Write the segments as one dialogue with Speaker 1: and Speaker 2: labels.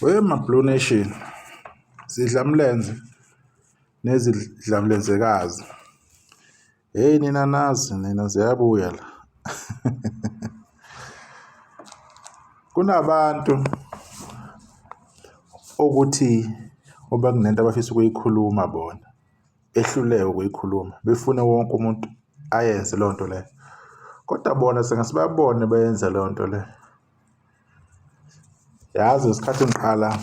Speaker 1: Wema Blue Nation, sidlamlenze nezidlamlenzekazi. Hheyi nina nazi nina ziyabuya la. Kunabantu okuthi uma kunento abafisa ukuyikhuluma bona behluleke ukuyikhuluma, befune wonke umuntu ayenze leyo nto leyo, kodwa bona singasibabone beyenza leyo nto leyo. Yazi ngesikhathi ngiqala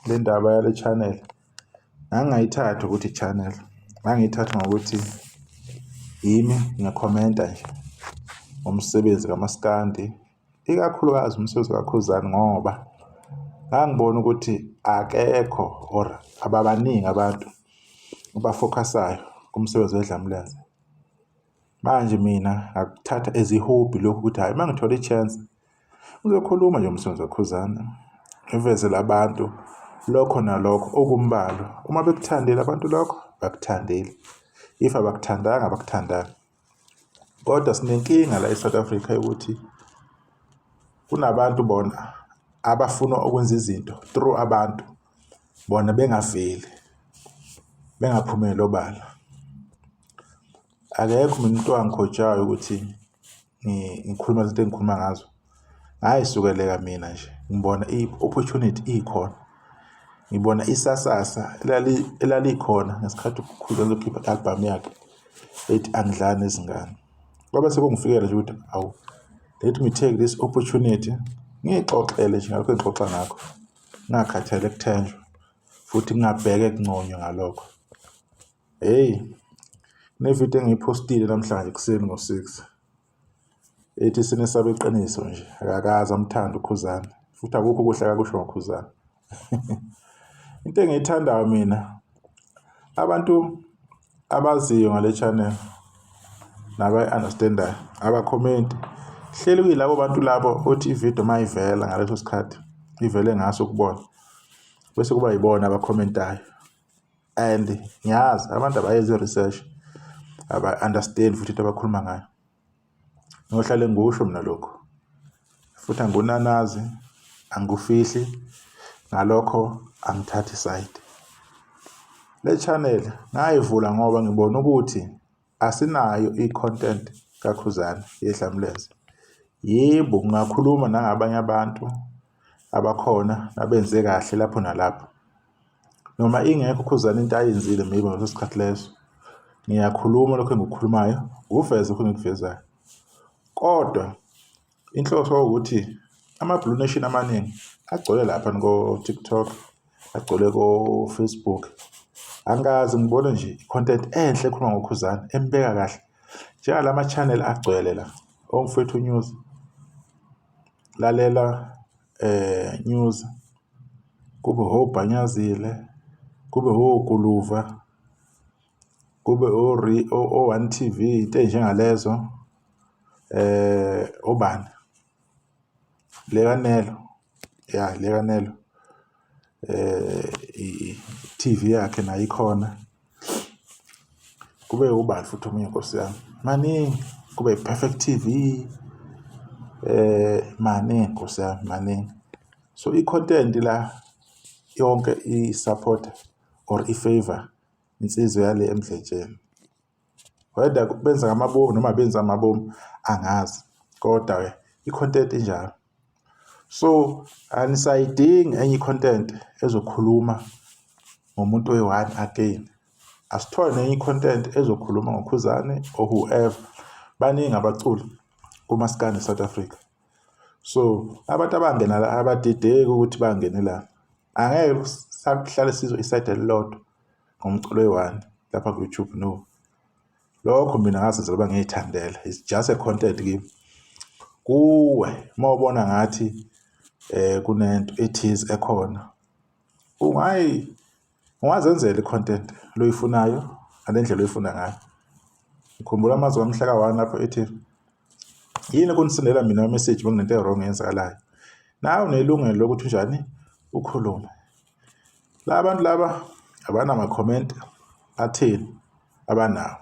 Speaker 1: le ndaba yale channel ngangingayithathi ukuthi i-channel, ngangiyithatha ngokuthi yimi ngiyakhomenta nje ngomsebenzi kamaskandi, ikakhulukazi umsebenzi kaKhuzani ngoba ngangibona ukuthi akekho or ababaningi abantu abafokhasayo kumsebenzi weDlamlenze. Manje mina ngakuthatha as i-hobby lokhu ukuthi hhayi uma ngithola i-chance ngizokhuluma nje ngomsebenzi kaKhuzani, ngivezele abantu lokho nalokho okumbalwa. Uma bekuthandile abantu lokho, bakuthandile, if abakuthandanga, abakuthandanga. Kodwa sinenkinga la e-South Africa yokuthi kunabantu bona abafuna ukwenza izinto through abantu bona bengaveli, bengaphumeli obala. Akekho mina umuntu owangikhojayo ukuthi ngikhulume izinto engikhuluma ngazo. Ngayisukeleka mina nje ngibona i-opportunity ikhona, ngibona isasasa elalikhona ngesikhathi uKhuzani ezokhipha i-album yakhe ethi Angidlali Nezingane. Kwabe sekungifikela nje ukuthi awu, let me take this opportunity ngiy'xoxele nje ngalokhu engixoxa ngakho, ngingakhathele kuthenjwa futhi ngingabheke kunconywe ngalokho. Hheyi, kunevidiyo engiyiphostile namhlanje ekuseni ngo-six ethi sinesaba iqiniso nje akakaze amthande uKhuzani futhi akukho okuhle akakusho ngoKhuzani. Into engiyithandayo mina abantu abaziyo ngale channel nabayi-understand-ayo abakhomenti hleli kuyilabo bantu labo othi ividiyo uma ivela ngaleso sikhathi ivele ngaso kubona bese kuba yibona abakhomentayo. And ngiyazi abantu abayenzi i-research, aba-understand futhi into abakhuluma ngayo. Ngiyohlale ngikusho mina lokhu futhi angikunanazi, angikufihli, ngalokho angithathi side. Le channel ngayivula ngoba ngibona ukuthi asinayo i-content kaKhuzani yeDlamlenze. Yebo, ngingakhuluma nangabanye abantu abakhona nabenze kahle lapho nalapho. Noma ingekho uKhuzani into ayenzile maybe ngaleso sikhathi leso, ngiyakhuluma lokhu engikukhulumayo, ngikuveze lokhu engikuvezayo. Kodwa inhloso kwakuwukuthi ama-Blue Nation amaningi agcwele lapha ko-TikTok, agcwele ko-Facebook. Angikaze ngibone nje i-content enhle ekhuluma ngoKhuzani embeka kahle njengalama-channel agcwele la, oMfwethu News, Lalela News, kube oBhanyazile, kube oGuluva, kube o-One T_V, into ey'njengalezo. Obani le kaNelo, ya le kaNelo i-T_V yakhe nayo ikhona. Kube ubani futhi omunye Nkosi yami, maningi kube i-Perfect T_V maningi Nkosi yami maningi. So i-content la yonke i-support-a or i-favour insizwa yale eMdletsheni. Whether benza ngamabomu noma abenzi ngamabomu angazi, kodwa-ke i-content injalo. So anisayidingi enye i-content ezokhuluma ngomuntu oyi-one again. Asithole nenye i-content ezokhuluma ngoKhuzani or whoever. Baningi abaculi kumaskandi e-South Africa. So abantu abangena la abadideki ukuthi bangene la. Angeke sahlale sizwe isayidi elilodwa ngomculo oyi-one lapha ku-YouTube, no. Lokho mina ngazenzela uba ngiy'thandela, it's just a content kimi. Kuwe uma ubona ngathi kunento ethize ekhona, ungazenzela i-content le oyifunayo ngale ndlela oyifuna ngayo. Ngikhumbula amazwi kamhla ka-one lapho ethi, yini ukunisendela mina ama-message uma kunento e-wrong eyenzakalayo. Nawe unelungelo lokuthi unjani, ukhulume. La bantu laba abanama-comment atheni abanawo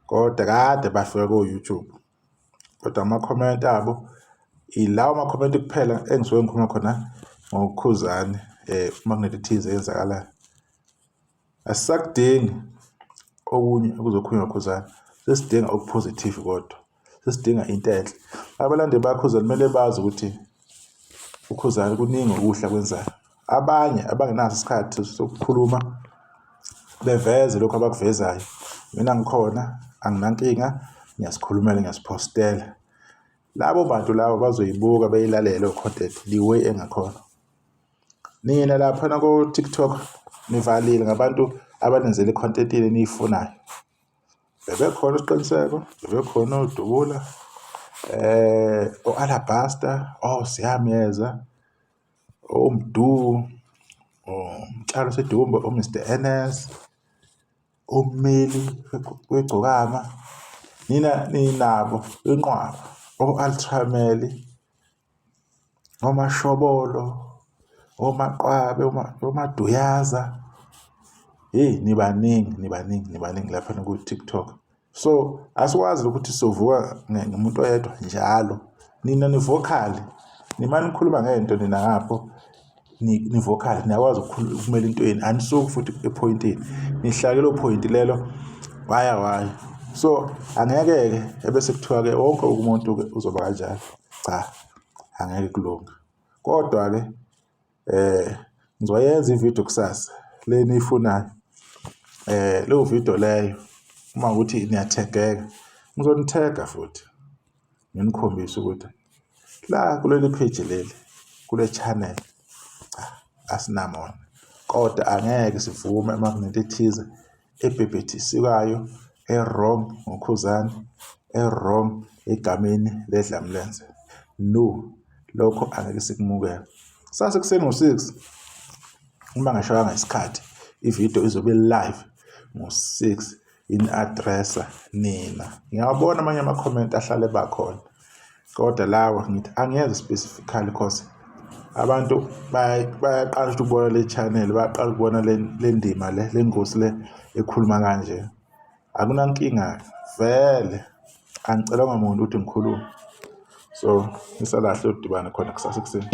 Speaker 1: kodwa kade bafika ko-YouTube kodwa ama-comment abo ilawo ma-comment kuphela engisuke ngikhuluma khona ngoKhuzani uma kunento ethize eyenzakalayo. Asisakudingi okunye okuzokhulunywa ngoKhuzani, sesidinga oku-positive kodwa, sesidinga into enhle. Abalandeli bakaKhuzani kumele bazi ukuthi uKhuzani kuningi okuhle akwenzayo. Abanye abangenaso isikhathi sokukhuluma beveze lokhu abakuvezayo, mina ngikhona anginankinga ngiyasikhulumela ngiyasiphostela. Labo bantu labo bazoyibuka beyilalele leyo content the way engakhona. Nina laphana ko-TikTok nivalile ngabantu abanenzela i-content eniyifunayo. Bebekhona uSiqiniseko, bebekhona oDubula, o-Alabaster, oSiyamyeza, oMdu, oMtshalo Sedumbe, o-Mr N_S, ummeli wegcokama. Nina ninabo inqwaba, o-Ultramel. OMashobolo, oMaqwabe, oMaduyaza. Hheyi nibaningi, nibaningi, nibaningi laphana ku-TikTok. So asikwazi ukuthi sovuka ngomuntu oyedwa njalo. Nina ni-vocal, nimane nikhuluma ngento nina ngapho ni-vocal niyakwazi ukumela into yenu, anisuki futhi ephoyintini, nihlala kulelo phoyinti lelo waya waya. So angeke-ke ebese kuthiwa-ke wonke umuntu-ke uzoba kanjalo, cha angeke kulunge. Kodwa-ke ngizoyenza ividiyo kusasa le eniyifunayo, leyo vidiyo leyo uma kuwukuthi niyathegeka ngizonithega futhi. Nginikhombise ukuthi la kuleli page leli kule channel cha asinamona kodwa angeke sivume uma kunento ethize ebhebhethisekayo e-wrong ngoKhuzani e-wrong egameni leDlamlenze. No, lokho angeke sikumukele. Kusasa ekuseni ngo-six uma ngashayanga isikhathi ividiyo izobe live ngo-six. ini-address-a nina. Ngiyawabona amanye ama-comment ahlale eba khona kodwa lawa ngithi angiyeke specifically cause abantu bayaqala ukuthi ukubona le channel, bayaqala ukubona le ndima le, le ngosi le ekhuluma kanje. Akunankinga-ke vele angicelwanga muntu ukuthi ngikhulume. So ngisalahle udibane khona kusasa ekuseni.